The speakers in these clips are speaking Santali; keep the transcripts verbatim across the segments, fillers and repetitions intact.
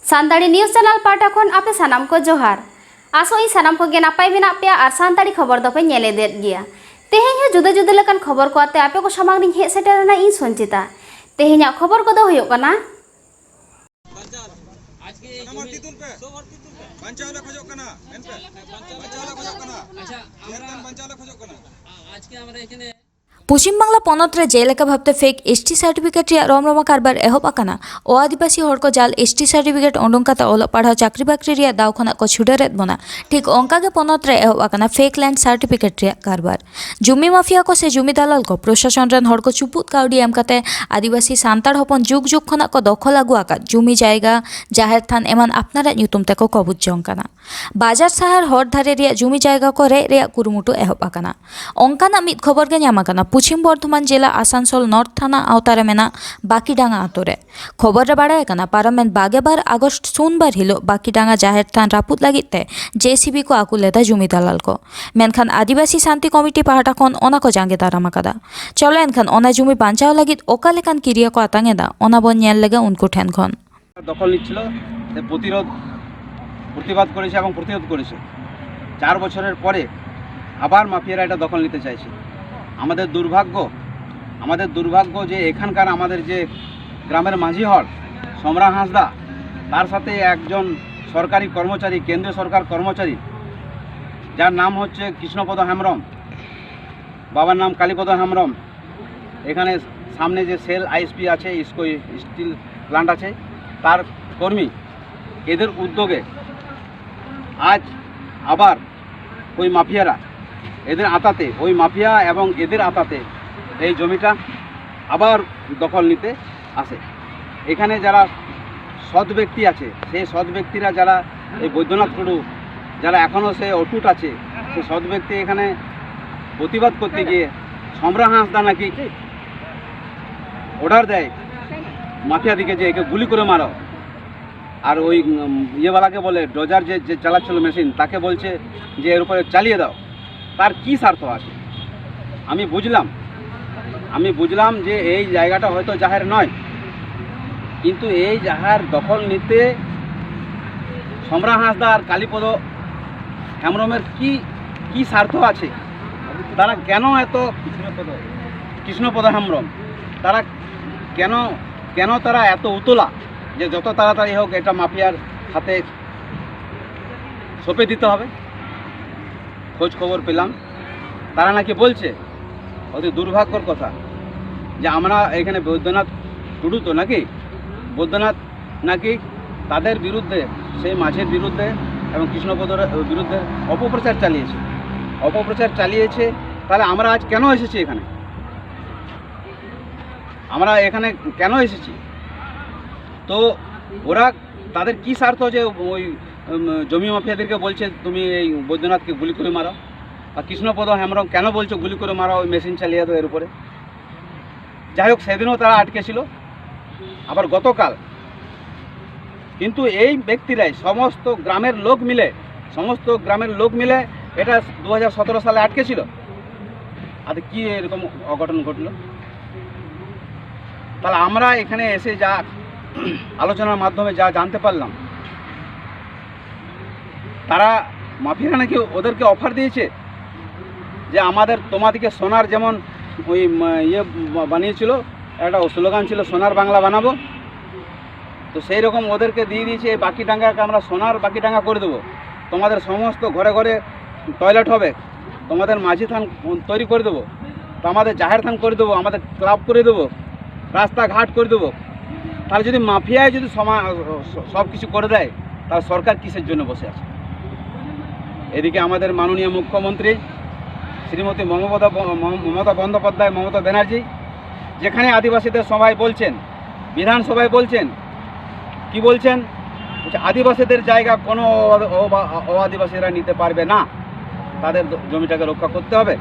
ᱥᱟᱱᱛᱟᱲᱤ ᱱᱤᱭᱩᱡᱽ ᱪᱮᱱᱮᱞ ᱯᱟᱦᱴᱟ ᱠᱷᱚᱱ ᱟᱯᱮ ᱥᱟᱱᱟᱢ ᱠᱚ ᱡᱚᱦᱟᱨ᱾ ᱟᱥᱚᱜ ᱤᱧ ᱥᱟᱱᱟᱢ ᱠᱚᱜᱮ ᱱᱟᱯᱟᱭ ᱢᱮᱱᱟᱜ ᱯᱮᱭᱟ ᱟᱨ ᱥᱟᱱᱛᱟᱲᱤ ᱠᱷᱚᱵᱚᱨ ᱫᱚᱯᱮ ᱧᱮᱞ ᱤᱫᱤᱭᱮᱫ ᱜᱮᱭᱟ᱾ ᱛᱮᱦᱮᱧ ᱦᱚᱸ ᱡᱩᱫᱟᱹ ᱡᱩᱫᱟᱹ ᱞᱮᱠᱟᱱ ᱠᱷᱚᱵᱚᱨ ᱠᱚ ᱟᱛᱮ ᱟᱯᱮ ᱠᱚ ᱥᱟᱢᱟᱝ ᱨᱤᱧ ᱦᱮᱡ ᱥᱮᱴᱮᱨ ᱮᱱᱟ ᱤᱧ ᱥᱚᱧᱪᱤᱛᱟ᱾ ᱛᱮᱦᱮᱧᱟᱜ ᱠᱷᱚᱵᱚᱨ ᱠᱚᱫᱚ ᱦᱩᱭᱩᱜ ᱠᱟᱱᱟ᱾ ᱵᱟᱧᱪᱟᱣ ᱞᱮ ᱠᱷᱚᱡᱚᱜ ᱠᱟᱱᱟ, ᱢᱮᱱᱯᱮ᱾ ᱵᱟᱧᱪᱟᱣ ᱞᱮ ᱠᱷᱚᱡᱚᱜ ᱠᱟᱱᱟ᱾ ᱟᱪᱪᱷᱟ, ᱟᱢ ᱫᱚ ᱵᱟᱧᱪᱟᱣ ᱞᱮ ᱠᱷᱚᱡᱚᱜ ᱠᱟᱱᱟ᱾ ᱟᱪᱪᱷᱟ, ᱟᱢ ᱫᱚ ᱵᱟᱧᱪᱟᱣ ᱞᱮ ᱠᱷᱚᱡᱚᱜ ᱠᱟᱱᱟ᱾ ᱯᱚᱪᱷᱤᱢ ᱵᱟᱝᱞᱟ ᱯᱚᱱᱚᱛ ᱨᱮ ᱡᱮᱞᱮᱠᱟ ᱵᱷᱟᱵᱛᱮ ᱯᱷᱮᱠ ᱮᱥᱴᱤ ᱥᱟᱨᱴᱤᱯᱷᱤᱠᱮᱴ ᱨᱮᱭᱟᱜ ᱨᱚᱢᱨᱚᱢᱟ ᱠᱟᱨᱵᱟᱨ ᱮᱦᱚᱵ ᱟᱠᱟᱱᱟ, ᱚ ᱟᱹᱫᱤᱵᱟᱹᱥᱤ ᱦᱚᱲ ᱠᱚ ᱡᱟᱞ ᱮᱥᱴᱤ ᱥᱟᱨᱴᱤᱯᱷᱤᱠᱮᱴ ᱩᱰᱩᱝ ᱠᱟᱛᱮ ᱚᱞᱚᱜ ᱯᱟᱲᱦᱟᱣ, ᱪᱟᱹᱠᱨᱤ ᱵᱟᱹᱠᱨᱤ ᱨᱮᱭᱟᱜ ᱫᱟᱣ ᱠᱷᱚᱱᱟᱜ ᱠᱚ ᱪᱷᱩᱰᱟᱹᱨᱮᱫ ᱵᱚᱱᱟ, ᱴᱷᱤᱠ ᱚᱱᱠᱟ ᱜᱮ ᱯᱚᱱᱚᱛ ᱨᱮ ᱮᱦᱚᱵ ᱟᱠᱟᱱᱟ ᱯᱷᱮᱠ ᱞᱮᱱᱰ ᱥᱟᱨᱴᱤᱯᱷᱤᱠᱮᱴ ᱨᱮᱭᱟᱜ ᱠᱟᱨᱵᱟᱨ᱾ ᱡᱩᱢᱤ ᱢᱟᱯᱷᱤᱭᱟ ᱠᱚ ᱥᱮ ᱡᱩᱢᱤ ᱫᱟᱞᱟᱞ ᱠᱚ ᱯᱨᱚᱥᱟᱥᱚᱱ ᱨᱮᱱ ᱦᱚᱲ ᱠᱚ ᱪᱩᱯᱩᱫ ᱠᱟᱹᱣᱰᱤ ᱮᱢ ᱠᱟᱛᱮ ᱟᱹᱫᱤᱵᱟᱹᱥᱤ ᱥᱟᱱᱛᱟᱲ ᱦᱚᱯᱚᱱ ᱡᱩᱜᱽ ᱡᱩᱜᱽ ᱠᱷᱚᱱᱟᱜ ᱠᱚ ᱫᱚᱠᱷᱚᱞ ᱟᱹᱜᱩ ᱟᱠᱟᱫ ᱡᱩᱢᱤ ᱡᱟᱭᱜᱟ, ᱡᱟᱦᱮᱨ ᱛᱷᱟᱱ ᱮᱢᱟᱱ ᱟᱯᱱᱟᱨᱟᱜ ᱧᱩᱛᱩᱢ ᱛᱮᱠᱚ ᱠᱚᱵᱩᱡ ᱡᱚᱝ ᱠᱟᱱᱟ᱾ ᱵᱟᱡᱟᱨ ᱥᱟᱦᱟᱨ ᱦᱚᱨ ᱫᱷᱟᱨᱮ ᱨᱮᱭᱟᱜ ᱡᱩᱢᱤ ᱡᱟᱭᱜᱟ ᱠᱚ ᱨᱮᱡ ᱨᱮᱭᱟᱜ ᱠᱩᱨᱩᱢᱩᱴᱩ ᱮᱦᱚᱵ ᱟᱠᱟᱱᱟ᱾ ᱚᱱᱠᱟᱱᱟᱜ ᱢᱤᱫ ᱠᱷᱚᱵᱚᱨ ᱜᱮ ᱧᱟᱢ ᱟᱠᱟᱱᱟ ᱯᱚᱪᱷᱤᱢ ᱵᱚᱨᱫᱷᱚᱢᱟᱱ ᱡᱮᱞᱟ ᱟᱥᱟᱱᱥᱳᱞ ᱱᱚᱨᱛᱷ ᱛᱷᱟᱱᱟ ᱟᱣᱛᱟ ᱨᱮ ᱢᱮᱱᱟᱜ ᱵᱟᱠᱤᱰᱟᱸᱜᱟ ᱟᱛᱳ ᱨᱮ᱾ ᱠᱷᱚᱵᱚᱨ ᱨᱮ ᱵᱟᱲᱟᱭ ᱟᱠᱟᱱᱟ, ᱯᱟᱨᱚᱢᱮᱱ ᱵᱟᱜᱮ ᱵᱟᱨ ᱟᱜᱚᱥᱴ ᱥᱩᱱᱵᱟᱨ ᱦᱤᱞᱳᱜ ᱵᱟᱠᱤᱰᱟᱸᱜᱟ ᱡᱟᱦᱮᱨ ᱛᱷᱟᱱ ᱨᱟᱹᱯᱩᱫ ᱞᱟᱹᱜᱤᱫ ᱛᱮ ᱡᱮᱥᱤᱵᱤ ᱠᱚ ᱟᱹᱜᱩ ᱞᱮᱫᱟ ᱡᱩᱢᱤ ᱫᱟᱞᱟᱞ ᱠᱚ᱾ ᱢᱮᱱᱠᱷᱟᱱ ᱟᱹᱫᱤᱵᱟᱹᱥᱤ ᱥᱟᱱᱛᱤ ᱠᱚᱢᱤᱴᱤ ᱯᱟᱦᱴᱟ ᱠᱷᱚᱱ ᱚᱱᱟ ᱠᱚ ᱡᱟᱸᱜᱮ ᱫᱟᱨᱟᱢ ᱟᱠᱟᱫᱟ᱾ ᱪᱚᱞᱚ ᱮᱱᱠᱷᱟᱱ ᱚᱱᱟ ᱡᱩᱢᱤ ᱵᱟᱧᱪᱟᱣ ᱞᱟᱹᱜᱤᱫ ᱚᱠᱟ ᱞᱮᱠᱟᱱ ᱠᱤᱨᱭᱟᱹ ᱠᱚ ᱟᱛᱟᱝ ᱮᱫᱟ, ᱚᱱᱟ ᱵᱚᱱ ᱧᱮᱞ ᱞᱮᱜᱮ ᱩᱱᱠᱩ ᱴᱷᱮᱱ ᱠᱷᱚᱱ᱾ দখল নিচ্ছিল, সে প্রতিরোধ, প্রতিবাদ করেছে এবং প্রতিরোধ করেছে। চার বছরের পরে আবার মাফিয়ারা এটা দখল নিতে চাইছে। আমাদের দুর্ভাগ্য, আমাদের দুর্ভাগ্য যে এখানকার আমাদের যে গ্রামের মাঝি হল সমরা হাঁসদা, তার সাথে একজন সরকারি কর্মচারী, কেন্দ্রীয় সরকার কর্মচারী, যার নাম হচ্ছে কৃষ্ণপদ হেমব্রম, বাবার নাম কালীপদ হেমব্রম, এখানে সামনে যে সেল আইএসপি আছে, ইস্কো স্টিল প্ল্যান্ট আছে, তার কর্মী, এদের উদ্যোগে আজ আবার ওই মাফিয়ারা, এদের আতাতে, ওই মাফিয়া এবং এদের আতাতে এই জমিটা আবার দখল নিতে আসে। এখানে যারা সৎ ব্যক্তি আছে, সেই সৎ ব্যক্তিরা যারা, এই বৈদ্যনাথ টুডু, যারা এখনও সে অটুট আছে, সে সৎ ব্যক্তি এখানে প্রতিবাদ করতে গিয়ে সমরা হাঁসদা নাকি অর্ডার দেয় মাফিয়াদিকে যে একে গুলি করে মারো। আর ওই, উম, ইয়েওয়ালাকে বলে, ডোজার যে, যে চালাচ্ছিল মেশিন, তাকে বলছে যে এর উপরে চালিয়ে দাও। তার কি স্বার্থ আছে? আমি বুঝলাম, আমি বুঝলাম যে এই জায়গাটা হয়তো জাহের নয়, কিন্তু এই জাহের দখল নিতে সম্রা হাঁসদা আর কালীপদ হেমব্রমের কি কি স্বার্থ আছে? তারা কেন এত, কৃষ্ণপদ হেমব্রম, তারা কেন কেন তারা এত উতলা যে যত তাড়াতাড়ি হোক এটা মাফিয়ার হাতে সঁপে দিতে হবে? খোঁজ খবর পেলাম, তারা নাকি বলছে, অতি দুর্ভাগ্যর কথা, যে আমরা এখানে বৈদ্যনাথ টুডু তো নাকি, বৈদ্যনাথ নাকি তাদের বিরুদ্ধে, সেই মাঝির বিরুদ্ধে এবং কৃষ্ণপদর বিরুদ্ধে অপপ্রচার চালিয়েছে, অপপ্রচার চালিয়েছে। তাহলে আমরা আজ কেন এসেছি এখানে? আমরা এখানে কেন এসেছি? তো ওরা, তাদের কি স্বার্থ যে ওই, উম, জমি মাফিয়াদেরকে বলছে তুমি এই বৈদ্যনাথকে গুলি করে মারো, আর কৃষ্ণপদ হেমব্রম কেন বলছে গুলি করে মারো, ওই মেশিন চালিয়ে দেয় এর উপরে? যাই হোক, সেদিনও তারা আটকে ছিল। আবার গতকাল কিন্তু এই ব্যক্তিরাই, সমস্ত গ্রামের লোক মিলে, সমস্ত গ্রামের লোক মিলে এটা দু হাজার সতেরো সালে আটকে ছিল। আর কি এরকম অঘটন ঘটলো? তাহলে আমরা এখানে এসে যা আলোচনার মাধ্যমে যা জানতে পারলাম, তারা মাফিয়ারা নাকি ওদেরকে অফার দিয়েছে যে আমাদের, তোমাদেরকে সোনার, যেমন ওই, উম, ইয়ে বানিয়েছিল, একটা স্লোগান ছিল সোনার বাংলা বানাবো। তো সেই রকম ওদেরকে দিয়ে দিয়েছে এই বাকি ডাঙ্গাকে আমরা সোনার বাকি ডাঙ্গা করে দেবো, তোমাদের সমস্ত ঘরে ঘরে টয়লেট হবে, তোমাদের মাঝি থান তৈরি করে দেবো, তো আমাদের জাহের থান করে দেবো, আমাদের ক্লাব করে দেবো, রাস্তাঘাট করে দেবো। তাহলে যদি মাফিয়ায় যদি সমা সব কিছু করে দেয়, তাহলে সরকার কিসের জন্য বসে আছে? এদিকে আমাদের মাননীয় মুখ্যমন্ত্রী শ্রীমতী মমতা ব- মম- মমতা বন্দ্যোপাধ্যায়, মমতা ব্যানার্জি যেখানে আদিবাসীদের সভায় বলছেন, বিধানসভায় বলছেন, কি বলছেন? বলছে, আদিবাসীদের জায়গা কোনো অ- অ- অ-আদিবাসীরা নিতে পারবে না, তাদের দ- জমিটাকে রক্ষা করতে হবে।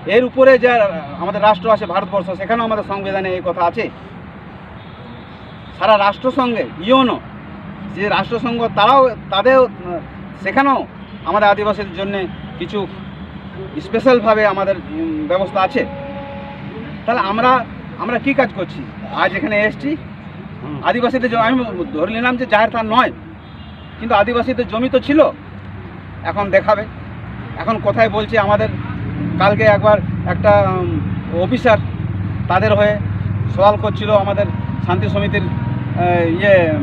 এর উপরে যে আমাদের রাষ্ট্র আছে ভারতবর্ষ, সেখানেও আমাদের সংবিধানে এই কথা আছে। সারা রাষ্ট্রসংঘে, ইউএনও, যে রাষ্ট্রসংঘ, তারাও, তাদের, আহ, সেখানেও আমাদের আদিবাসীদের জন্য কিছু স্পেশালভাবে আমাদের, উম, ব্যবস্থা আছে। তাহলে আমরা, আমরা কি কাজ করছি? আজ এখানে এসছি, আদিবাসীদের জন্য আমি ধরে নিলাম যে জাহের থান নয়, কিন্তু আদিবাসীদের জমি তো ছিল, এখন দেখাবে। এখন কোথায় বলছে আমাদের, কালকে একবার একটা অফিসার তাদের হয়ে সওয়াল করছিল আমাদের শান্তি সমিতির আহ, ইয়ে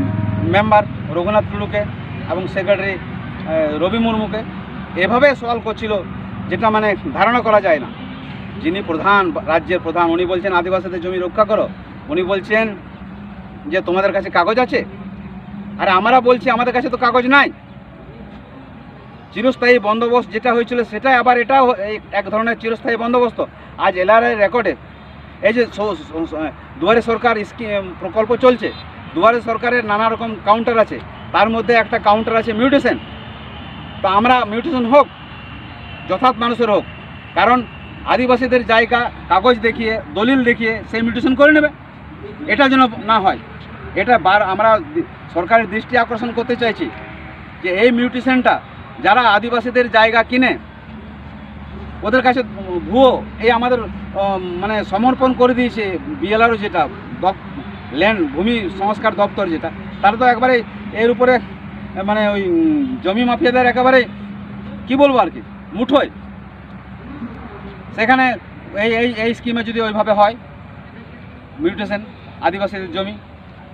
মেম্বার রঘুনাথ টুডুকে এবং সেক্রেটারি রবি মুর্মুকে। এভাবে সওয়াল করছিল, যেটা মানে ধারণা করা যায় না। যিনি প্রধান, রাজ্যের প্রধান, উনি বলছেন আদিবাসীদের জমি রক্ষা করো, উনি বলছেন যে তোমাদের কাছে কাগজ আছে। আর আমরা বলছি আমাদের কাছে তো কাগজ নাই। চিরস্থায়ী বন্দোবস্ত যেটা হয়েছিল, সেটাই আবার এটাও এক ধরনের চিরস্থায়ী বন্দোবস্ত। আজ এলআরআই রেকর্ডে এই যে স- স- স- দুয়ারে সরকার স্কিম প্রকল্প চলছে, দুয়ারে সরকারের নানা রকম কাউন্টার আছে, তার মধ্যে একটা কাউন্টার আছে মিউটেশন। তো আমরা মিউটেশন হোক, যথার্থ মানুষের হোক, কারণ আদিবাসীদের জায়গা কাগজ দেখিয়ে, দলিল দেখিয়ে সেই মিউটেশন করে নেবে। এটা যেন না হয়, এটা বার আমরা দি- সরকারের দৃষ্টি আকর্ষণ করতে চাইছি যে এই মিউটেশনটা যারা আদিবাসীদের জায়গা কিনে ওদের কাছে ভুয়ো এই আমাদের আহ, মানে সমর্পণ করে দিয়েছে বিএলআরও, যেটা ল্যান্ড ভূমি সংস্কার দপ্তর, যেটা তারা তো একবারে এর উপরে আহ, মানে ওই উম, জমি মাফিয়াদের একেবারে কি বলবো আর কি, মুঠোয়। সেখানে এই এই এই স্কিমে যদি ওইভাবে হয় মিউটেশন, আদিবাসীদের জমি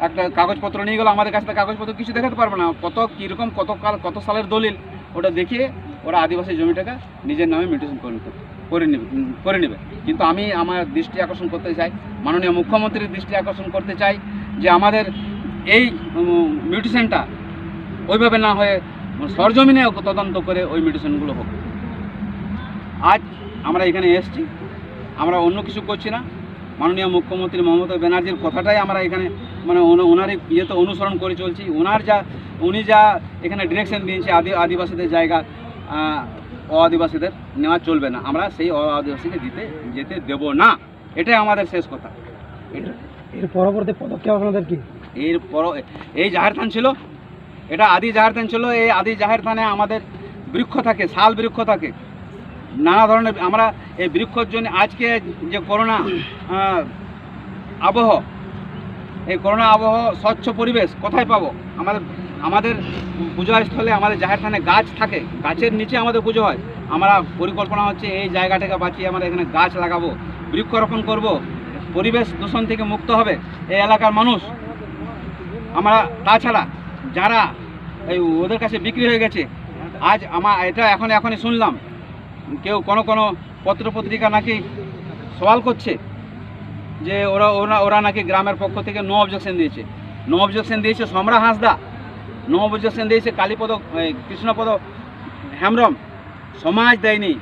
একটা কাগজপত্র নিয়ে গেলো, আমাদের কাছে তো কাগজপত্র কিছু দেখাতে পারবে না, কত কীরকম কত কাল কত সালের দলিল, ওটা দেখিয়ে ওরা আদিবাসী জমিটাকে নিজের নামে মিউটেশন করে নিতে করে নেবে উম, করে নেবে। কিন্তু আমি আমার দৃষ্টি আকর্ষণ করতে চাই, মাননীয় মুখ্যমন্ত্রীর দৃষ্টি আকর্ষণ করতে চাই যে আমাদের এই মিউটেশনটা ওইভাবে না হয়ে সরজমিনে তদন্ত করে ওই মিউটেশনগুলো হোক। আজ আমরা এখানে এসেছি, আমরা অন্য কিছু করছি না। মাননীয় মুখ্যমন্ত্রী মমতা ব্যানার্জির কথাটাই আমরা এখানে মানে ওন- ওনার এই ইয়েতে অনুসরণ করে চলছি। ওনার যা উনি যা এখানে ডিরেকশন দিয়েছে আদি আদিবাসীদের জায়গা আহ, অ আদিবাসীদের নেওয়া চলবে না, আমরা সেই অ আদিবাসীকে দিতে যেতে দেব না। এটাই আমাদের শেষ কথা। এটা এর পরবর্তী পদক্ষেপ আপনাদের কি? এর পর এই জাহের থান ছিল, এটা আদি জাহের থান ছিল। এই আদি জাহের থানে আমাদের বৃক্ষ থাকে, শাল বৃক্ষ থাকে, নানা ধরনের। আমরা এই বৃক্ষর জন্য আজকে যে করোনা আহ, আবহ, এই করোনা আবহ, স্বচ্ছ পরিবেশ কোথায় পাবো? আমাদের আমাদের পূজা স্থলে আমাদের জাহের থানে গাছ থাকে, গাছের নিচে আমাদের পুজো হয়। আমরা পরিকল্পনা হচ্ছে এই জায়গাটাকে বাঁচিয়ে আমরা এখানে গাছ লাগাবো, বৃক্ষরোপণ করব, পরিবেশ দূষণ থেকে মুক্ত হবে এই এলাকার মানুষ। আমরা তাছাড়া যারা এই ওদের কাছে বিক্রি হয়ে গেছে, আজ আমার এটা এখন এখনই শুনলাম, কেউ কোনো কোনো পত্র পত্রিকা নাকি সওয়াল করছে যে ওরা ওরা ওরা নাকি গ্রামের পক্ষ থেকে নো অবজেকশন দিয়েছে। নো অবজেকশন দিয়েছে সমরা হাঁসদা, নো অবজেকশন দিয়েছে কালীপদ, এই, কৃষ্ণপদ হেমব্রম। সমাজ দেয়নি,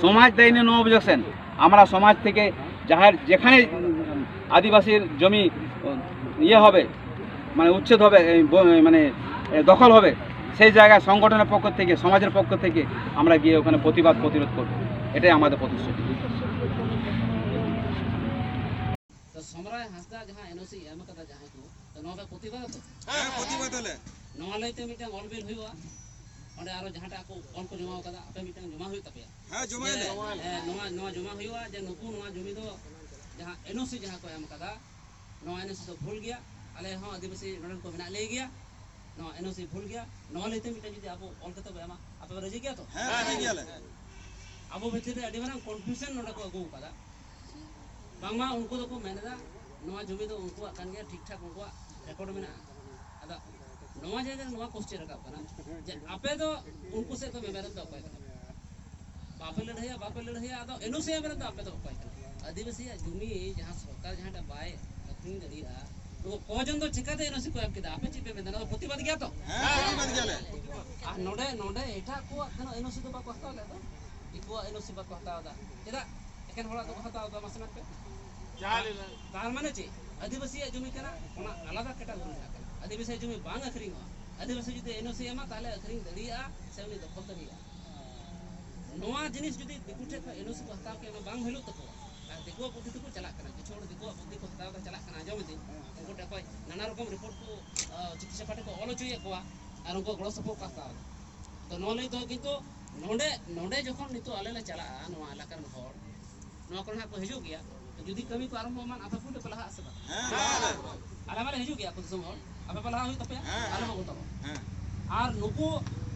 সমাজ দেয়নি নো অবজেকশন। আমরা সমাজ থেকে জাহের যেখানে আদিবাসীর জমি ইয়ে হবে, মানে উচ্ছেদ হবে, এই ব- মানে এ, দখল হবে, সেই জায়গায় সংগঠনের পক্ষ থেকে, সমাজের পক্ষ থেকে আমরা গিয়ে ওখানে প্রতিবাদ প্রতিরোধ করব। এটাই আমাদের প্রতিশ্রুতি। ᱛᱚ ᱥᱚᱢᱨᱟᱭ ᱦᱟᱸᱥᱫᱟ ᱡᱟᱦᱟᱸ ᱮᱱᱳᱥᱤ ᱮᱢ ᱠᱟᱫᱟ ᱡᱟᱦᱟᱸᱭ ᱠᱚ, ᱛᱚ ᱱᱚᱣᱟ ᱯᱮ ᱯᱨᱚᱛᱤᱵᱟᱫ ᱛᱚ? ᱦᱮᱸ, ᱯᱨᱚᱛᱤᱵᱟᱫ ᱟᱞᱮ᱾ ᱱᱚᱣᱟ ᱞᱟᱹᱭᱛᱮ ᱢᱤᱫᱴᱟᱝ ᱚᱞ ᱵᱤᱞ ᱦᱩᱭᱩᱜᱼᱟ, ᱚᱸᱰᱮ ᱟᱨᱚ ᱡᱟᱦᱟᱸᱴᱟᱜ ᱠᱚ ᱚᱞ ᱠᱚ ᱡᱚᱢᱟ ᱟᱠᱟᱫᱟ, ᱟᱯᱮ ᱢᱤᱫᱴᱟᱝ ᱡᱚᱢᱟ ᱦᱩᱭᱩᱜ ᱛᱟᱯᱮᱭᱟ᱾ ᱦᱮᱸ, ᱡᱚᱢᱟᱭᱟᱞᱮ᱾ ᱡᱮ, ᱦᱮᱸ, ᱱᱚᱣᱟ, ᱱᱚᱣᱟ ᱡᱚᱢᱟ ᱦᱩᱭᱩᱜᱼᱟ ᱡᱮ ᱱᱩᱠᱩ ᱱᱚᱣᱟ ᱡᱚᱢᱤ ᱫᱚ ᱡᱟᱦᱟᱸ ᱮᱱᱳᱥᱤ ᱡᱟᱦᱟᱸ ᱠᱚ ᱮᱢ ᱠᱟᱫᱟ, ᱱᱚᱣᱟ ᱮᱱᱳᱥᱤ ᱫᱚ ᱵᱷᱩᱞ ᱜᱮᱭᱟ᱾ ᱟᱞᱮ ᱦᱚᱸ ᱟᱹᱫᱤᱵᱟᱹᱥᱤ ᱱᱚᱰᱮᱱ ᱠᱚ ᱢᱮᱱᱟᱜ ᱞᱮ ᱜᱮᱭᱟ, ᱱᱚᱣᱟ ᱮᱱᱳᱥᱤ ᱵᱷᱩᱞ ᱜᱮᱭᱟ᱾ ᱱᱚᱣᱟ ᱞᱟᱹᱭᱛᱮ ᱢᱤᱫᱴᱟᱝ ᱡᱩᱫᱤ ᱟᱵᱚ ᱚᱞ ᱠᱟᱛᱮ ᱵᱚ ᱮᱢᱟ, ᱟᱯᱮ ᱯᱮ ᱨᱟᱹᱡᱤ ᱜᱮᱭᱟ ᱛᱚ? ᱦᱮᱸ, ᱨᱟᱹᱡᱤ ᱜᱮᱭᱟᱞᱮ᱾ ᱟᱵᱚ ᱵᱷᱤᱛᱤᱨ ᱨᱮ ᱟᱹᱰᱤ ᱢᱟᱨᱟᱝ ᱠᱚᱱᱯᱷᱤᱭᱩᱡᱚᱱ ᱱᱚᱰᱮ ᱠᱚ ᱟᱹᱜᱩ ᱟᱠᱟᱫᱟ᱾ ᱵᱟᱝᱢᱟ ᱩᱱᱠᱩ ᱫᱚᱠᱚ ᱢᱮᱱ ᱮᱫᱟ ᱱᱚᱣᱟ ᱡᱚᱢᱤ ᱫᱚ ᱩᱱᱠᱩᱣᱟᱜ ᱠᱟᱱ ᱜᱮᱭᱟ, ᱴᱷᱤᱠ ᱴᱷᱟᱠ ᱩᱱᱠᱩᱣᱟᱜ ᱨᱮᱠᱚᱨᱰ ᱢᱮᱱᱟᱜᱼᱟ᱾ ᱟᱫᱚ ᱱᱚᱣᱟ ᱡᱟᱭᱜᱟ ᱨᱮ ᱱᱚᱣᱟ ᱠᱚᱥᱪᱮᱱ ᱨᱟᱠᱟᱵ ᱠᱟᱱᱟ ᱡᱮ ᱟᱯᱮ ᱫᱚ ᱩᱱᱠᱩ ᱥᱮᱫ ᱯᱮ ᱢᱮᱢᱮᱱ ᱫᱚ ᱚᱠᱚᱭ ᱠᱟᱱᱟ? ᱵᱟᱯᱮ ᱞᱟᱹᱲᱦᱟᱹᱭᱟ, ᱵᱟᱯᱮ ᱞᱟᱹᱲᱦᱟᱹᱭᱟ, ᱟᱫᱚ ᱮᱱᱳᱥᱤ ᱮᱢ ᱨᱮᱱ ᱫᱚ ᱟᱯᱮ ᱫᱚ ᱚᱠᱚᱭ ᱠᱟᱱᱟ? ᱟᱹᱫᱤᱵᱟᱹᱥᱤᱭᱟᱜ ᱡᱚᱢᱤ ᱡᱟᱦᱟᱸ ᱥᱚᱨᱠᱟᱨ ᱡᱟᱦᱟᱸᱴᱟᱜ ᱵᱟᱭ ᱟᱹᱠᱷᱨᱤᱧ ᱫᱟᱲᱮᱭᱟᱜᱼᱟ, ᱱᱩᱠᱩ ᱠᱚᱡᱚᱱ ᱫᱚ ᱪᱤᱠᱟᱹᱛᱮ ᱮᱱᱳᱥᱤ ᱠᱚ ᱮᱢ ᱠᱮᱫᱟ? ᱟᱯᱮ ᱪᱮᱫ ᱯᱮ ᱢᱮᱱᱫᱟ? ᱱᱚᱣᱟ ᱫᱚ ᱯᱨᱚᱛᱤᱵᱟᱫ ᱜᱮᱭᱟ ᱛᱚ? ᱦᱮᱸ, ᱯᱨᱚᱛᱤᱵᱟᱫ ᱜᱮᱭᱟᱞᱮ᱾ ᱟᱨ ᱱᱚᱰᱮ, ᱱᱚᱰᱮ ᱮᱴᱟᱜ ᱠᱚᱣᱟᱜ ᱠᱳᱱᱳ ᱮᱱᱳᱥᱤ ᱫᱚ ᱵᱟᱠᱚ ᱦᱟᱛᱟᱣ ᱞᱮᱫ ᱫᱚ᱾ ᱫᱤᱠᱩᱣᱟᱜ ᱮᱱᱳᱥᱤ ᱵᱟᱠᱚ ᱦᱟᱛᱟᱣ ᱮᱫᱟ᱾ ᱪᱮᱫᱟᱜ ᱮᱠᱮᱱ ᱦᱚᱲᱟᱜ ᱫᱚᱠᱚ ᱦᱟᱛᱟᱣ ᱮᱫᱟ? ᱢᱟᱥᱮ ᱢᱮᱱ ᱯᱮ᱾ ᱡᱟᱦᱟᱸ ᱞᱮᱠᱟ᱾ ᱛᱟᱨ ᱢᱟᱱᱮ ᱪᱮᱫ? ᱟᱹᱫᱤᱵᱟᱹᱥᱤᱭᱟᱜ ᱡᱚᱢᱤ ᱠᱟᱱᱟ, ᱚᱱᱟ ᱟᱞᱟᱫᱟ ᱠᱮᱴᱟᱜᱚᱨᱤ ᱨᱮᱱᱟᱜ ᱠᱟᱱᱟ᱾ ᱟᱹᱫᱤᱵᱟᱹᱥᱤᱭᱟᱜ ᱡᱚᱢᱤ ᱵᱟᱝ ᱟᱹᱠᱷᱨᱤᱧᱚᱜᱼᱟ᱾ ᱟᱹᱫᱤᱵᱟᱹᱥᱤ ᱡᱩᱫᱤ ᱮᱱᱳᱥᱤ ᱮᱢᱟ, ᱛᱟᱦᱚᱞᱮ ᱟᱹᱠᱷᱨᱤᱧ ᱫᱟᱲᱮᱭᱟᱜᱼᱟ ᱥᱮ ᱩᱱᱤ ᱫᱚᱠᱷᱚᱞ ᱫᱟᱲᱮᱭᱟᱜᱼᱟ᱾ ᱱᱚᱣᱟ ᱡᱤᱱᱤᱥ ᱡᱩᱫᱤ ᱫᱤᱠᱩ ᱴᱷᱮᱱ ᱠᱷᱚᱱ ᱮᱱᱳᱥᱤ ᱠᱚ ᱦᱟᱛᱟᱣ ᱠᱮᱭᱟ, ᱚᱱᱟ ᱵᱟᱝ ᱦᱩᱭᱩᱜ ᱛᱟᱠᱚᱣᱟ᱾ ᱟᱨ ᱫᱤᱠᱩᱣᱟᱜ ᱵᱩᱫᱽᱫᱷᱤ ᱛᱮᱠᱚ ᱪᱟᱞᱟᱜ ᱠᱟᱱᱟ, ᱠᱤᱪᱷᱩ ᱦᱚᱲ ᱫᱤᱠᱩᱣᱟᱜ ᱵᱩᱫᱽᱫᱷᱤ ᱠᱚ ᱦᱟᱛᱟᱣ ᱮᱫᱟ, ᱪᱟᱞᱟᱜ ᱠᱟᱱᱟ, ᱟᱸᱡᱚᱢ ᱤᱫᱟᱹᱧ᱾ ᱩᱱᱠᱩ ᱴᱷᱮᱱ ᱠᱷᱚᱱ ᱱᱟᱱᱟ ᱨᱚᱠᱚᱢ ᱨᱤᱯᱳᱨᱴ ᱠᱚ, ᱟ, ᱪᱤᱠᱤ ᱥᱮᱵᱟ ᱴᱷᱮᱱ ᱠᱚ ᱚᱞ ᱦᱚᱪᱚᱭᱮᱫ ᱠᱚᱣᱟ ᱟᱨ ᱩᱱᱠᱩ ᱜᱚᱲᱚ ᱥᱚᱯᱚᱦᱚᱫ ᱠᱚ ᱦᱟᱛᱟᱣ ᱮᱫᱟ᱾ ᱛᱚ ᱱᱚᱣᱟ ᱞᱟᱹᱭ ᱫᱚ ᱠᱤᱱᱛᱩ ᱱᱚᱰᱮ, ᱱᱚᱰᱮ ᱡᱚᱠᱷᱚᱱ ᱱᱤᱛᱚᱜ ᱟᱞᱮ ᱞᱮ ᱪᱟᱞᱟᱜᱼᱟ, ᱱᱚᱣᱟ ᱮᱞᱟᱠᱟ ᱨᱮᱱ ᱦᱚᱲ, ᱱᱚᱣᱟ ᱠᱚᱨᱮ ᱦᱟᱸᱜ ᱠᱚ ᱦᱤᱡᱩᱜ ᱜᱮᱭᱟ᱾ ᱛᱚ ᱡᱩᱫᱤ ᱠᱟᱹᱢᱤ ᱠᱚ ᱟᱨᱟᱢᱵᱷᱚ ᱮᱢᱟᱱ, ᱟᱯᱮ ᱯᱩᱨᱟᱹ ᱯᱮ ᱞᱟᱦᱟᱜᱼᱟ ᱥᱮ ᱵᱟᱝ? ᱦᱮᱸ, ᱞᱟᱦᱟᱜ ᱟᱞᱮ᱾ ᱟᱞᱮ ᱢᱟᱞᱮ ᱦᱤᱡᱩᱜ ᱜᱮᱭᱟ, ᱟᱹᱛᱩ ᱫᱤᱥᱚᱢ ᱦᱚᱲ, ᱟᱯᱮ ᱯᱮ ᱞᱟᱦᱟ ᱦᱩᱭᱩᱜ ᱛᱟᱯᱮᱭᱟ, ᱦᱮᱸ᱾ ᱟᱞᱮ ᱵᱟᱵᱚ ᱛᱟᱵᱚ᱾ ᱟᱨ ᱱᱩᱠᱩ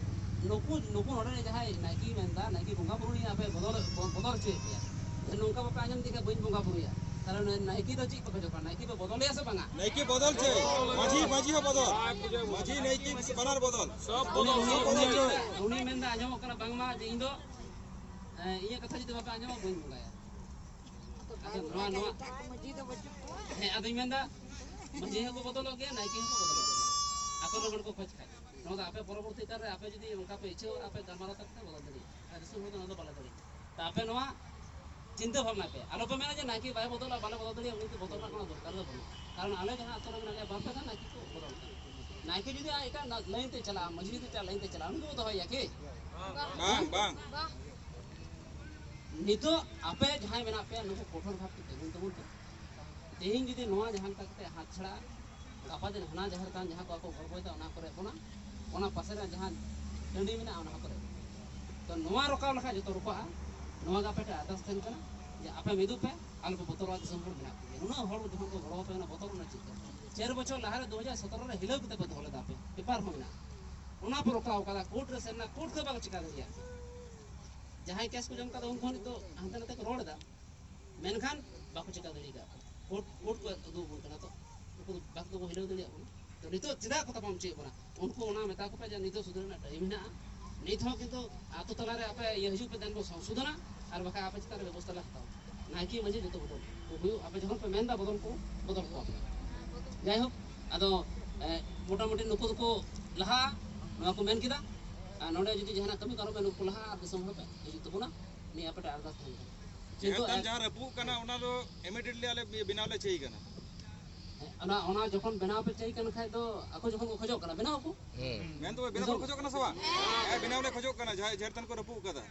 ᱱᱩᱠᱩ ᱱᱩᱠᱩ ᱱᱚᱰᱮ ᱨᱮ ᱡᱟᱦᱟᱸᱭ ᱱᱟᱭᱠᱮ ᱢᱮᱱᱫᱟ, ᱱᱟᱭᱠᱮ ᱵᱚᱸᱜᱟ ᱵᱩᱨᱩ ᱱᱤᱭᱮ ᱟᱯᱮ ᱵᱚᱫᱚᱞ ᱵᱚᱫᱚᱞ ᱦᱚᱪᱚᱭᱮᱫ ᱯᱮᱭᱟ᱾ ᱡᱮ ᱱᱚᱝᱠᱟ ᱵᱟᱯᱮ ᱟᱸᱡᱚᱢ ᱛᱤᱧ ᱠᱷᱟᱱ ᱵᱟᱹᱧ ᱵᱚᱸᱜᱟ ᱵᱩᱨᱩᱭᱟ᱾ ᱛᱟᱦᱞᱮ ᱱᱩᱭ ᱱᱟᱭᱠᱮ ᱫᱚ ᱪᱮᱫ ᱯᱮ ᱠᱷᱚᱡᱚᱜ ᱠᱟᱱᱟ? ᱱᱟᱭᱠᱮ ᱯᱮ ᱵᱚᱫᱚᱞᱮᱭᱟ ᱥᱮ ᱵᱟᱝᱟ? ᱱᱟᱭᱠᱮ ᱵᱚᱫᱚᱞ ᱪᱮ? ᱢᱟᱹᱡᱷᱤ, ᱢᱟᱹᱡᱷᱤ ᱦᱚᱸ ᱵᱚᱫᱚᱞ᱾ ᱢᱟᱹᱡᱷᱤ ᱱᱟᱭᱠᱮ ᱵᱟᱱᱟᱨ ᱵᱚᱫᱚᱞ᱾ ᱥᱚᱵ ᱩᱱᱤ ᱵᱚᱫᱚᱞ, ᱩᱱᱤ ᱥᱚᱵ ᱩᱱᱤ ᱵᱚᱫᱚᱞ᱾ ᱩᱱᱤ ᱢᱮᱱᱫᱟ, ᱟᱸᱡᱚᱢᱚᱜ ᱠᱟᱱᱟ ᱵᱟᱝᱢᱟ ᱡᱮ ᱤᱧ ᱫᱚ, ᱮ, ᱤᱧᱟᱹᱜ ᱠᱟᱛᱷᱟ ᱡᱩᱫᱤ ᱵᱟᱯᱮ ᱟᱸᱡᱚᱢᱟ, ᱵᱟᱹᱧ ᱵᱚᱸᱜᱟᱭᱟ᱾ ᱟᱫᱚ ᱱᱚᱣᱟ, ᱱᱚᱣᱟ, ᱮᱴᱟᱜ ᱠᱚ ᱢᱟᱹᱡᱷᱤ ᱫᱚ ᱵᱟᱹᱪᱩᱜ ᱠᱚᱣᱟ᱾ ᱦᱮᱸ, ᱟᱫᱚᱧ ᱢᱮᱱᱫᱟ, ᱢᱟᱹᱡᱷᱤ ᱦᱚᱸᱠᱚ ᱵᱚᱫᱚᱞᱚᱜ ᱜᱮᱭᱟ, ᱱᱟᱭᱠᱮ ᱦᱚᱸᱠᱚ ᱵᱚᱫᱚᱞᱚᱜ ᱜᱮᱭᱟ, ᱟᱠᱚ ᱨᱮᱱ ᱦᱚᱲ ᱠᱚ ᱠᱷᱚᱡᱽ ᱠᱷᱟᱡ᱾ ᱱᱚᱣᱟ ᱫᱚ ᱟᱯᱮ ᱯᱚᱨᱚᱵᱚᱨᱛᱤ ᱠᱟᱞ ᱨᱮ ᱟᱯᱮ ᱡᱩᱫᱤ ᱚᱱᱠᱟ ᱯᱮ ᱤᱪᱪᱷᱟᱹᱣᱟ, ᱟᱯᱮ ᱜᱟᱞᱢᱟᱨᱟᱣ ᱠᱟᱛᱮ ᱯᱮ ᱵᱚᱫᱚᱞ ᱫᱟᱲᱮᱭᱟᱜᱼᱟ᱾ ᱟᱨ ᱫᱤᱥᱚᱢ ᱦᱚᱲ ᱫᱚ ᱱᱚᱣᱟ ᱫᱚ ᱵᱟᱞᱮ ᱫᱟᱲᱮᱭᱟᱜᱼᱟ᱾ ᱛᱚ ᱟᱯᱮ ᱱᱚᱣᱟ ᱪᱤᱱᱛᱟᱹ ᱵᱷᱟᱵᱽᱱᱟᱭ ᱯᱮ, ᱟᱞᱚᱯᱮ ᱢᱮᱱᱟ ᱡᱮ ᱱᱟᱭᱠᱮ ᱵᱟᱭ ᱵᱚᱫᱚᱞᱟ, ᱵᱟᱞᱮ ᱵᱚᱫᱚᱞ ᱫᱟᱲᱮᱭᱟᱜᱼᱟ, ᱩᱱᱤ ᱫᱚ ᱵᱚᱫᱚᱞ ᱨᱮᱱᱟᱜ ᱠᱳᱱᱳ ᱫᱚᱨᱠᱟᱨ ᱜᱮ ᱵᱟᱹᱱᱩᱜᱼᱟ᱾ ᱠᱟᱨᱚᱱ ᱟᱞᱮ ᱡᱟᱦᱟᱸ ᱟᱛᱳ ᱨᱮ ᱢᱮᱱᱟᱜ ᱞᱮᱭᱟ, ᱵᱟᱨ ᱯᱮ ᱫᱷᱟᱣ ᱱᱟᱭᱠᱮ ᱠᱚ ᱵᱚᱫᱚᱞ ᱠᱟᱱᱟ᱾ ᱱᱟᱭᱠᱮ ᱡᱩᱫᱤ ᱟᱡ ᱮᱴᱟᱜ ᱞᱟᱭᱤᱱ ᱛᱮ ᱪᱟᱞᱟᱜᱼᱟ, ᱢᱟᱹᱡᱷᱤ ᱡᱩᱫᱤ ᱮᱴᱟᱜ ᱞᱟᱭᱤᱱ ᱛᱮ ᱪᱟᱞᱟᱜᱼᱟ, ᱩᱱᱤ ᱠᱚ ᱫᱚᱦᱚᱭᱮᱭᱟ ᱠᱤ? ᱵᱟᱝ, ᱵᱟᱝ᱾ ᱱᱤᱛᱚᱜ ᱟᱯᱮ ᱡᱟᱦᱟᱸᱭ ᱢᱮᱱᱟᱜ ᱯᱮᱭᱟ, ᱱᱩᱠᱩ ᱠᱚᱴᱷᱳᱨ ᱵᱷᱟᱵᱽ ᱛᱮ ᱛᱤᱸᱜᱩᱱ ᱛᱟᱵᱚᱱ ᱯᱮ᱾ ᱛᱮᱦᱮᱧ ᱡᱩᱫᱤ ᱱᱚᱣᱟ ᱡᱟᱦᱟᱸ ᱞᱮᱠᱟ ᱠᱟᱛᱮ ᱦᱟᱛ ᱪᱷᱟᱲᱟᱜᱼᱟ, ᱜᱟᱯᱟ ᱫᱤᱱ ᱦᱟᱱᱟ ᱡᱟᱦᱮᱨ ᱛᱷᱟᱱ ᱡᱟᱦᱟᱸ ᱠᱚ ᱟᱠᱚ ᱜᱚᱲᱵᱚᱭᱮᱫᱟ, ᱚᱱᱟ ᱠᱚᱨᱮ ᱵᱚᱱᱟ, ᱚᱱᱟ ᱯᱟᱥᱮ ᱨᱮ ᱡᱟᱦᱟᱸ ᱴᱟᱺᱰᱤ ᱢᱮᱱᱟᱜᱼᱟ, ᱚᱱᱟ ᱠᱚᱨᱮ᱾ ᱛᱚ ᱱᱚᱣᱟ ᱨᱚᱠᱟᱣ ᱞᱮᱠᱷᱟᱱ ᱡᱚᱛᱚ ᱨᱚᱠᱟᱜᱼᱟ᱾ ᱱᱚᱣᱟ ᱜᱮ ᱟᱯᱮ ᱴᱷᱮᱱ ᱟᱨᱫᱟᱥ ᱛᱟᱦᱮᱱ ᱠᱟᱱᱟ ᱡᱮ ᱟᱯᱮ ᱢᱤᱫᱚᱜ ᱯᱮ, ᱟᱞᱚᱯᱮ ᱵᱚᱛᱚᱨᱚᱜᱼᱟ, ᱫᱤᱥᱚᱢ ᱦᱚᱲ ᱢᱮᱱᱟᱜ ᱠᱚᱜᱮᱭᱟ᱾ ᱱᱩᱱᱟᱹᱜ ᱦᱚᱲ ᱡᱚᱠᱷᱚᱱ ᱠᱚ ᱜᱚᱲᱚ ᱟᱯᱮ ᱠᱟᱱᱟ, ᱵᱚᱛᱚᱨ ᱨᱮᱱᱟᱜ ᱪᱮᱫ ᱠᱟᱱᱟ? ᱪᱟᱨ ᱵᱚᱪᱷᱚᱨ ᱞᱟᱦᱟ ᱨᱮ ᱫᱩ ᱦᱟᱡᱟᱨ ᱥᱚᱛᱨᱚ ᱨᱮ ᱦᱤᱞᱟᱹᱣ ᱠᱟᱛᱮ ᱯᱮ ᱫᱚᱦᱚ ᱞᱮᱫᱟ, ᱟᱯᱮ ᱯᱮᱯᱟᱨ ᱦᱚᱸ ᱢᱮᱱᱟᱜᱼᱟ᱾ ᱚᱱᱟ ᱯᱮ ᱨᱚᱠᱟᱣ ᱠᱟᱫᱟ, ᱠᱳᱨᱴ ᱨᱮ ᱥᱮᱱ ᱮᱱᱟ, ᱠᱳᱨᱴ ᱫᱚ ᱵᱟᱝ ᱪᱤᱠᱟ ᱫᱟᱲᱮᱭᱟᱜᱼᱟ᱾ ᱡᱟᱦᱟᱸᱭ ᱠᱮᱥ ᱠᱚ ᱡᱚᱢ ᱠᱟᱫᱟ, ᱩᱱᱠᱩ ᱦᱚᱸ ᱱᱤᱛᱚᱜ ᱦᱟᱱᱛᱮ ᱱᱟᱛᱮ ᱠᱚ ᱨᱚᱲ ᱮᱫᱟ, ᱢᱮᱱᱠᱷᱟᱱ ᱵᱟᱠᱚ ᱪᱤᱠᱟ ᱫᱟᱲᱮ ᱟᱠᱟᱫ ᱠᱚᱣᱟ᱾ ᱠᱳᱨᱴ, ᱠᱳᱨᱴ ᱠᱚ ᱩᱫᱩᱜ ᱟᱵᱚᱱ ᱠᱟᱱᱟ, ᱛᱚ ᱩᱱᱠᱩ ᱫᱚ ᱵᱟᱠ ᱫᱚᱠᱚ ᱦᱤᱞᱟᱹᱣ ᱫᱟᱲᱮᱭᱟᱜ ᱠᱟᱱᱟ᱾ ᱛᱚ ᱱᱤᱛᱚᱜ ᱪᱮᱫᱟᱜ ᱠᱚ ᱛᱟᱯᱟᱢ ᱦᱚᱪᱚᱭᱮᱫ ᱵᱚᱱᱟ? ᱩᱱᱠᱩ ᱚᱱᱟ ᱢᱮᱛᱟ ᱠᱚᱯᱮ ᱡᱮ ᱱᱤᱛᱚᱜ ᱥᱩᱫᱷᱟᱹᱨ ᱨᱮᱱᱟᱜ ᱴᱟᱭᱤᱢ ᱦᱮᱱᱟᱜᱼᱟ, ᱱᱤᱛ ᱦᱚᱸ ᱠᱤᱱᱛᱩ ᱟᱛᱳ ᱛᱟᱞᱟᱨᱮ ᱟᱯᱮ ᱤᱭᱟᱹ ᱦᱤᱡᱩᱜ ᱯᱮ, ᱫᱮᱱ ᱵᱚ ᱥᱚᱝᱥᱳᱫᱷᱚᱱᱟ, ᱟᱨ ᱵᱟᱠᱷᱟᱡ ᱟᱯᱮ ᱪᱮᱛᱟᱱ ᱨᱮ ᱵᱮᱵᱚᱥᱛᱷᱟ ᱞᱮ ᱦᱟᱛᱟᱣᱟ᱾ ᱱᱟᱭᱠᱮ ᱢᱟᱹᱡᱷᱤ ᱡᱚᱛᱚ ᱵᱚᱫᱚᱞ ᱠᱚ ᱦᱩᱭᱩᱜ, ᱟᱯᱮ ᱡᱚᱠᱷᱚᱱ ᱯᱮ ᱢᱮᱱᱫᱟ ᱵᱚᱫᱚᱞ ᱠᱚ, ᱵᱚᱫᱚᱞ ᱠᱚᱣᱟ ᱯᱮ᱾ ᱡᱟᱭᱦᱳᱠ, ᱟᱫᱚ, ᱮ, ᱢᱚᱴᱟᱢᱩᱴᱤ ᱱᱩᱠᱩ ᱫᱚᱠᱚ ᱞᱟᱦᱟᱜᱼᱟ, ᱱᱚᱣᱟ ᱠᱚ ᱢᱮᱱ ᱠᱮᱫᱟ᱾ ᱟᱨ ᱱᱚᱰᱮ ᱡᱩᱫᱤ ᱡᱟᱦᱟᱱᱟᱜ ᱠᱟᱹᱢᱤ ᱠᱟᱨᱚᱱ ᱢᱮᱱᱟᱜᱼᱟ, ᱱᱩᱠᱩ ᱞᱟᱦᱟ ᱟᱨ ᱫᱤᱥᱚᱢ ᱦᱚᱲ ᱯᱮ ᱦᱤᱡᱩᱜ ᱛᱟᱵᱚᱱᱟ, ᱱᱤᱭᱟᱹ ᱟᱯᱮ ᱴᱷᱮᱱ ᱟᱨᱫᱟᱥ ᱛᱟᱦᱮᱱ ᱠᱟᱱᱟ᱾ ᱡᱮᱦᱮᱛᱩ ᱡᱟᱦᱟᱸ ᱨᱟᱹᱯᱩᱫ ᱠᱟᱱᱟ, ᱚᱱᱟ ᱫᱚ immediately ᱟᱞᱮ ᱵᱮᱱᱟᱣ ᱞᱮ ᱪᱟᱹᱭ ᱠᱟᱱᱟ᱾ ᱦᱮᱸ, ᱚᱱᱟ, ᱚᱱᱟ ᱡᱚᱠᱷᱚᱱ ᱵᱮᱱᱟᱣ ᱯᱮ ᱪᱟᱹᱭ ᱠᱟᱱ ᱠᱷᱟᱡ ᱫᱚ, ᱟᱠᱚ ᱡᱚᱠᱷᱚᱱ ᱠᱚ ᱠᱷᱚᱡᱚᱜ ᱠᱟᱱᱟ, ᱵᱮᱱᱟᱣ ᱟᱠᱚ᱾ ᱦᱮᱸ᱾ ᱢᱮᱱ ᱫᱚ ᱵᱮᱱᱟᱣ ᱠᱚ ᱠᱷᱚᱡᱚᱜ ᱠᱟᱱᱟ ᱥᱮ ᱵᱟᱝ? ᱦᱮᱸ, ᱵᱮᱱᱟᱣ ᱞᱮ ᱠᱷᱚᱡᱚᱜ ᱠᱟᱱᱟ, ᱡᱟᱦᱟᱸᱭ ᱡᱟᱦᱮᱨ ᱛᱷᱟᱱ ᱠᱚ ᱨᱟᱹᱯᱩᱫ ᱠᱟᱫᱟ᱾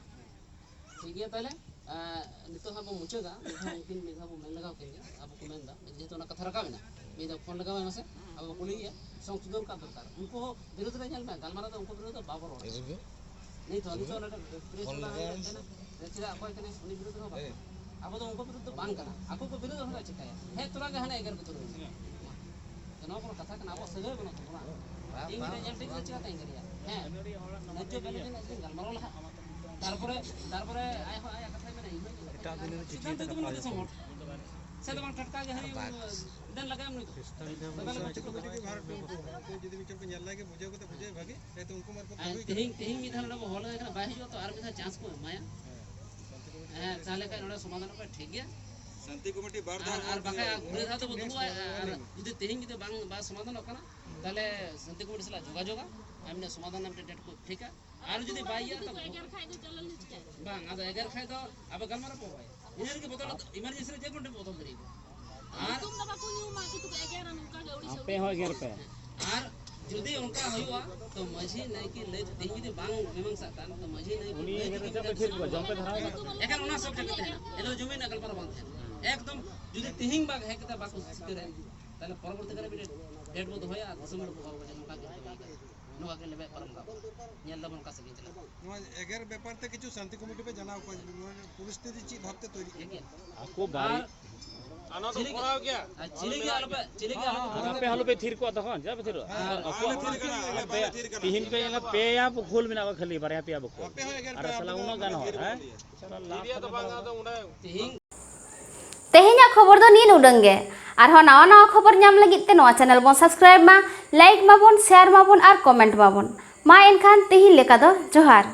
ᱴᱷᱤᱠ ᱜᱮᱭᱟ, ᱛᱟᱦᱞᱮ, ᱮᱸ, ᱱᱤᱛᱚᱜ ᱦᱟᱸᱜ ᱵᱚᱱ ᱢᱩᱪᱟᱹᱫᱟ᱾ ᱢᱤᱫ ᱫᱷᱟᱣ ᱩᱱᱠᱤᱱ ᱢᱤᱫ ᱫᱷᱟᱣ ᱵᱚᱱ ᱢᱮᱱ ᱞᱟᱜᱟᱣ ᱠᱤᱱ ᱜᱮ, ᱟᱵᱚ ᱠᱚ ᱢᱮᱱ ᱮᱫᱟ, ᱡᱮᱦᱮᱛᱩ ᱚᱱᱟ ᱠᱟᱛᱷᱟ ᱨᱟᱠᱟᱵ ᱮᱱᱟ, ᱢᱤᱫ ᱫᱷᱟᱣ ᱯᱷᱳᱱ ᱞᱟᱜᱟᱣ ᱟᱭ ᱢᱮᱥᱮ, ᱟᱵᱚ ᱵᱚᱱ ᱠᱩᱞᱤᱭᱮᱭᱟ, ᱥᱚᱝᱥᱳᱫᱷᱚᱱ ᱠᱟᱜ ᱫᱚᱨᱠᱟᱨ᱾ ᱩᱱᱠᱩ ᱦᱚᱸ ᱵᱤᱨᱩᱫᱷ ᱨᱮ, ᱧᱮᱞ ᱢᱮ, ᱜᱟᱞᱢᱟᱨᱟᱣ ᱫᱚ ᱩᱱᱠᱩ ᱵᱤᱨᱩᱫᱷ ᱫᱚ ᱵᱟᱵᱚ ᱨᱚᱲᱟ᱾ ᱱᱤᱛ ᱦᱚᱸ, ᱱᱤᱛ ᱦᱚᱸ ᱱᱚᱰᱮ ᱯᱨᱮᱥ ᱯᱷᱳᱱ ᱵᱟᱞᱟ ᱞᱟᱜᱟᱣ ᱦᱚᱸ ᱦᱮᱡ ᱟᱠᱟᱱᱟ, ᱪᱮᱫᱟᱜ, ᱚᱠᱚᱭ ᱠᱟᱱᱟᱭ, ᱩᱱᱤ ᱵᱤᱨᱩᱫᱷ ᱨᱮᱦᱚᱸ ᱵᱟᱝ ᱠᱟᱱᱟ᱾ ᱟᱵᱚ ᱫᱚ ᱩᱱᱠᱩ ᱵᱤᱨᱩᱫᱷ ᱫᱚ ᱵᱟᱝ ᱠᱟᱱᱟ, ᱟᱠᱚ ᱠᱚ ᱵᱤᱨᱩᱫᱷ ᱨᱮᱦᱚᱸ ᱪᱤᱠᱟᱹᱭᱟ? ᱦᱮᱡ ᱛᱚᱨᱟ ᱜᱮ ᱦᱟᱱᱮ ᱮᱜᱮᱨ ᱠᱚ ᱫᱷᱩᱨᱟᱹᱣ ᱮᱱᱟ᱾ ᱱᱚᱣᱟ ᱠᱳᱱᱳ ᱠᱟᱛᱷᱟ ᱠᱟᱱᱟ? ᱟᱵᱚᱣᱟᱜ ᱥᱟᱹᱜᱟᱹᱭ ᱵᱟᱹᱱᱩᱜ ᱛᱟᱵᱚᱱᱟ᱾ ᱤᱧ ᱜᱤᱫᱽᱨᱟᱹ ᱧᱮᱞ ᱴᱷᱤᱠ ᱠᱟᱛᱮ ᱪᱤᱠᱟᱹᱛᱮ ᱤᱧ ᱠᱟᱹᱨᱤᱭᱟ? ᱦᱮᱸ, ᱱᱤᱡᱮ ᱵᱮᱞᱮ ᱫᱤᱱ ᱟᱹᱰᱤ ᱫᱤᱱ ᱜᱟᱞᱢᱟᱨᱟᱣ ᱞᱟᱦᱟ᱾ ᱛᱟᱨᱯᱚᱨᱮ, ᱛᱟᱨᱯᱚᱨᱮ ᱟᱡ ᱦᱚᱸ ᱟᱭᱟᱜ ᱠᱟᱛᱷᱟᱭ ᱢᱮᱱᱟ, ᱤᱧ ᱦᱚᱸ ᱤᱧᱟᱹᱜ ᱠᱟᱛᱷᱟ᱾ ᱮᱴᱟᱜ ᱫᱤᱱ ᱨᱮ ᱪᱮᱫ ᱥᱤᱫᱷᱟᱱᱛᱚ ᱪᱤᱱᱛᱟᱹ ᱫᱚ ᱵᱟᱹᱱᱩᱜ ᱨᱟᱠᱟᱵ ᱛᱟᱠᱚᱣᱟ ᱦᱩᱭᱩᱜᱼᱟ? ᱥᱮ ᱫᱚ ᱵᱟᱝ ᱴᱟᱴᱠᱟ ᱜᱮ ᱦᱟᱹᱱᱤ ᱫᱮᱱ ᱞᱟᱜᱟᱭᱟ ᱩᱱᱤ ᱫᱚ? ᱵᱟᱵᱟ ᱞᱟᱜᱟ ᱪᱩᱠᱩ ᱠᱟᱹᱴᱤᱡ ᱜᱮ ᱵᱷᱟᱨ ᱴᱩ ᱠᱚ, ᱩᱱᱠᱩ ᱡᱩᱫᱤ ᱢᱤᱫ ᱪᱚᱲ ᱠᱚ ᱧᱮᱞ ᱞᱟᱭ ᱜᱮ ᱵᱩᱡᱷᱟᱹᱣ ᱠᱟᱛᱮ ᱵᱩᱡᱷᱟᱹᱣ ᱵᱷᱟᱜᱮ, ᱦᱮᱸ, ᱛᱚ ᱩᱱᱠᱩ ᱢᱟᱨᱯᱷᱚᱛ ᱟᱨ ᱦᱩᱭ ᱛᱮᱦᱮᱧ, ᱠᱟᱱᱟ᱾ ᱛᱮᱦᱮᱧ ᱢᱤᱫ ᱫᱷᱟᱣ ᱱᱚᱰᱮ ᱵᱚ ᱦᱚᱦᱚ ᱞᱮᱫᱮ ᱠᱟᱱᱟ, ᱵᱟᱭ ᱦᱤᱡᱩᱜᱼᱟ ᱛᱚ ᱟᱨ ᱢᱤᱫ ᱫᱷᱟᱣ ᱪᱟᱱᱥ ᱠᱚ ᱮᱢᱟᱭᱟ᱾ ᱦᱮᱸ, ᱛᱟᱦᱞᱮ ᱠᱷᱟᱱ ᱱᱚᱰᱮ ᱥᱚᱢᱟᱫᱷᱟᱱ ᱠᱚ ᱴᱷᱤᱠ ᱜᱮᱭᱟ᱾ ᱥᱟᱱᱛᱤ ᱠᱚᱢᱤᱴᱤ ᱵᱟᱨ ᱫᱷᱟᱣ ᱟᱨ, ᱟᱨ ᱵᱟᱠᱷᱟᱡ ᱜᱷᱩᱨᱟᱹ ᱫᱷᱟᱣ ᱛᱮᱵᱚ ᱫᱩᱲᱩᱵᱼᱟ, ᱟᱨ ᱡᱩᱫᱤ ᱛᱮᱦᱮᱧ ᱡᱩᱫᱤ ᱵᱟᱝ, ᱵᱟᱭ ᱥᱚᱢᱟᱫᱷᱟᱱᱚᱜ ᱠᱟᱱᱟ, ᱛᱟᱦᱞᱮ ᱥᱟᱱᱛᱤ ᱠᱚᱢᱤᱴᱤ ᱥᱟᱞᱟᱜ ᱡᱳᱜᱟᱡᱳᱜᱟ, ᱟᱨ ᱢᱤᱫᱴᱮᱱ ᱥᱚᱢᱟᱫᱷᱟᱱ ᱨᱮᱱᱟᱜ ᱢᱤᱫᱴᱮᱱ ᱰᱮᱴ ᱠᱚ ᱴᱷᱤᱠᱟ᱾ ᱟᱨ ᱡᱩᱫᱤ ᱵᱟᱭ ᱤᱭᱟᱹᱜᱼᱟ, ᱛᱚ ᱮᱜᱮᱨ ᱠᱷᱟᱡ ᱫᱚ ᱪᱟᱞᱟᱣ ᱞᱮ ᱪᱤᱠᱟᱹᱭᱟ? ᱵᱟᱝ, ᱟᱫᱚ ᱮᱜᱮᱨ ᱠᱷᱟᱡ ᱫᱚ ᱟᱵᱚ ᱜᱟᱞᱢᱟᱨᱟᱣ ᱠᱚ ᱦᱚᱦᱚᱭᱟ᱾ ᱤᱱᱟᱹ ᱨᱮᱜᱮ ᱵᱚᱫᱚᱞ, ᱤᱢᱟᱨᱡᱮᱱᱥᱤ ᱨᱮ ᱡᱮ ᱠᱳᱱᱳ ᱴᱷᱮᱱ ᱵᱚᱫᱚᱞ ᱫᱟᱲᱮᱭᱟᱜᱼᱟ᱾ ᱟᱨ ᱧᱩᱛᱩᱢ ᱫᱚ ᱵᱟᱠᱚ ᱧᱩᱢᱟ, ᱥᱩᱫᱷᱩ ᱠᱚ ᱮᱜᱮᱨᱟ, ᱱᱚᱝᱠᱟ ᱜᱮ ᱟᱹᱲᱤᱥ ᱟᱯᱮ ᱦᱚᱸ ᱮᱜᱮᱨ ᱯᱮ᱾ ᱟᱨ ᱡᱩᱫᱤ ᱚᱱᱠᱟ ᱦᱩᱭᱩᱜᱼᱟ, ᱛᱚ ᱢᱟᱹᱡᱷᱤ ᱱᱟᱭᱠᱮ ᱞᱟᱹᱭ, ᱛᱮᱦᱮᱧ ᱡᱩᱫᱤ ᱵᱟᱝ ᱢᱤᱢᱟᱝᱥᱟᱜ ᱠᱟᱱ, ᱛᱚ ᱢᱟᱹᱡᱷᱤ ᱱᱟᱭᱠᱮ ᱩᱱᱤ ᱞᱟᱹᱭ ᱮᱜᱮᱨ ᱛᱮᱜᱮ ᱠᱟᱛᱮ ᱯᱮ ᱛᱷᱤᱨ ᱠᱚᱣᱟ, ᱡᱚᱢ ᱯᱮ ᱫᱷᱟᱨᱟᱣ ᱠᱟᱛᱮ᱾ ᱮᱠᱷᱟᱱ ᱚᱱᱟ ᱥᱟᱵᱡᱮᱠᱴ ᱛᱟᱦᱮᱱᱟ, ᱮᱱᱦᱤᱞᱳᱜ ᱡᱚᱢᱤ ᱨᱮᱱᱟᱜ ᱜᱟᱞᱢᱟᱨᱟᱣ ᱵᱟᱝ ᱛᱟᱦᱮᱱᱟ᱾ ᱮᱠᱫᱚᱢ ᱡᱩᱫᱤ ᱛᱮᱦᱮᱧ ᱵᱟᱝ ᱦᱮᱡ ᱠᱟᱛᱮ ᱵᱟᱠᱚ ᱥᱤᱠᱟᱹᱨᱟ, ᱛᱟᱦᱞᱮ ᱯᱚᱨᱚᱵᱚᱨᱛᱤ ᱠᱟᱞᱨᱮ ᱢᱤᱫᱴᱮᱱ ᱰᱮᱴ ᱵᱚ ᱫᱚᱦᱚᱭᱟ ᱟᱨ ᱫᱤᱥᱚᱢ ᱦᱚᱲ ᱠᱚ ᱦᱚᱦᱚ ᱟᱠᱚᱣᱟ ᱡᱮ ᱱᱚᱝᱠᱟ ᱜᱮ ᱦᱩᱭ ᱠᱟᱱᱟ, ᱱᱚᱣᱟ ᱜᱮ ᱞᱮᱵᱮᱫ ᱯᱟᱨᱚᱢ ᱠᱟᱜ ᱵᱚᱱ᱾ ᱧᱮᱞ ᱫᱟᱵᱚᱱ ᱚᱠᱟ ᱥᱮᱫ ᱜᱮ ᱪᱟᱞᱟᱜ ᱠᱟᱱᱟ᱾ ᱱᱚᱣᱟ ᱮᱜᱮᱨ ᱵᱮᱯᱟᱨ ᱛᱮ ᱠᱤᱪᱷᱩ ᱥᱟᱱᱛᱤ ᱠᱚᱢᱤᱴᱤ ᱯᱮ ᱡᱟᱱᱟᱣ ᱠᱚᱣᱟ, ᱱᱚᱣᱟ ᱯᱚᱨᱤᱥᱛᱷᱤᱛᱤ ᱪᱮᱫ ᱵᱷᱟᱵᱛᱮ ᱛᱚᱭᱨᱤᱜ ᱠᱟᱱᱟ? ᱴᱷᱤᱠ ᱜᱮᱭᱟ᱾ ᱟᱠᱚ ᱵᱟᱹᱲᱤᱡ᱾ ᱟᱨ ᱚᱱᱟ ᱫᱚ ᱪᱤᱞᱤ ᱜᱮ, ᱠᱚᱨᱟᱣ ᱜᱮᱭᱟ᱾ ᱟᱨ ᱪᱤᱞᱤ ᱜᱮ ᱟᱞᱚᱯᱮ, ᱪᱤᱞᱤ ᱜᱮ ᱟᱞᱚᱯᱮ ᱟᱨ ᱟᱯᱮ ᱟᱞᱚᱯᱮ ᱛᱷᱤᱨ ᱠᱚᱜᱼᱟ, ᱛᱚᱠᱷᱚᱱ ᱪᱮᱫᱟᱜ ᱯᱮ ᱛᱷᱤᱨᱚᱜᱼᱟ? ᱦᱮᱸ, ᱟᱠᱚᱣᱟᱜ ᱟᱞᱮ ᱛᱷᱤᱨ ᱠᱟᱱᱟ, ᱟᱞᱮ ᱟᱯᱮ ᱛᱷᱤᱨ ᱠᱟᱱᱟ᱾ ᱛᱤᱦᱤᱧ ᱯᱮ ᱧᱮᱞᱟ, ᱯᱮᱭᱟ ᱵᱚᱠᱷᱳᱞ ᱢᱮᱱᱟᱜ ᱠᱚᱣᱟ, ᱠᱷᱟᱹᱞᱤ ᱵᱟᱨᱭᱟ ᱯᱮᱭᱟ ᱵᱚᱠᱷᱳᱞ᱾ ᱟᱯᱮ ᱦᱚᱸ ᱮᱜᱮᱨ ᱟᱨ ᱯᱮ, ᱥᱟᱞᱟ ᱟᱯᱮ ᱩᱱᱟᱹᱜ ᱦᱚᱸ ᱜᱟᱱ ᱦᱚᱲ, ᱮᱜᱮᱨ ᱦᱮᱸ? ᱯᱮ᱾ ᱥᱟᱞᱟ ᱞᱟᱠᱷ ᱢᱤᱰᱤᱭᱟ ᱫᱚ ᱠᱷᱟᱱ ᱵᱟᱝ, ᱵᱟᱝ᱾ ᱟᱫᱚ ᱚᱸᱰᱮ ᱛᱮᱦᱮᱧ ᱛᱮᱦᱮᱧᱟᱜ ᱠᱷᱚᱵᱚᱨ ᱫᱚ ᱱᱤᱱ ᱩᱰᱟᱹᱝ ᱜᱮ᱾ ᱟᱨᱦᱚᱸ ᱱᱟᱣᱟ ᱱᱟᱣᱟ ᱠᱷᱚᱵᱚᱨ ᱧᱟᱢ ᱞᱟᱹᱜᱤᱫ ᱛᱮ ᱱᱚᱣᱟ ᱪᱮᱱᱮᱞ ᱵᱚᱱ ᱥᱟᱵᱥᱠᱨᱟᱭᱤᱵ ᱢᱟ, ᱞᱟᱭᱤᱠ ᱢᱟᱵᱚᱱ, ᱥᱮᱭᱟᱨ ᱢᱟᱵᱚᱱ ᱟᱨ ᱠᱚᱢᱮᱱᱴ ᱢᱟᱵᱚᱱ᱾ ᱢᱟ ᱮᱱᱠᱷᱟᱱ ᱛᱮᱦᱮᱧ ᱞᱮᱠᱟ ᱫᱚ ᱡᱚᱦᱟᱨ᱾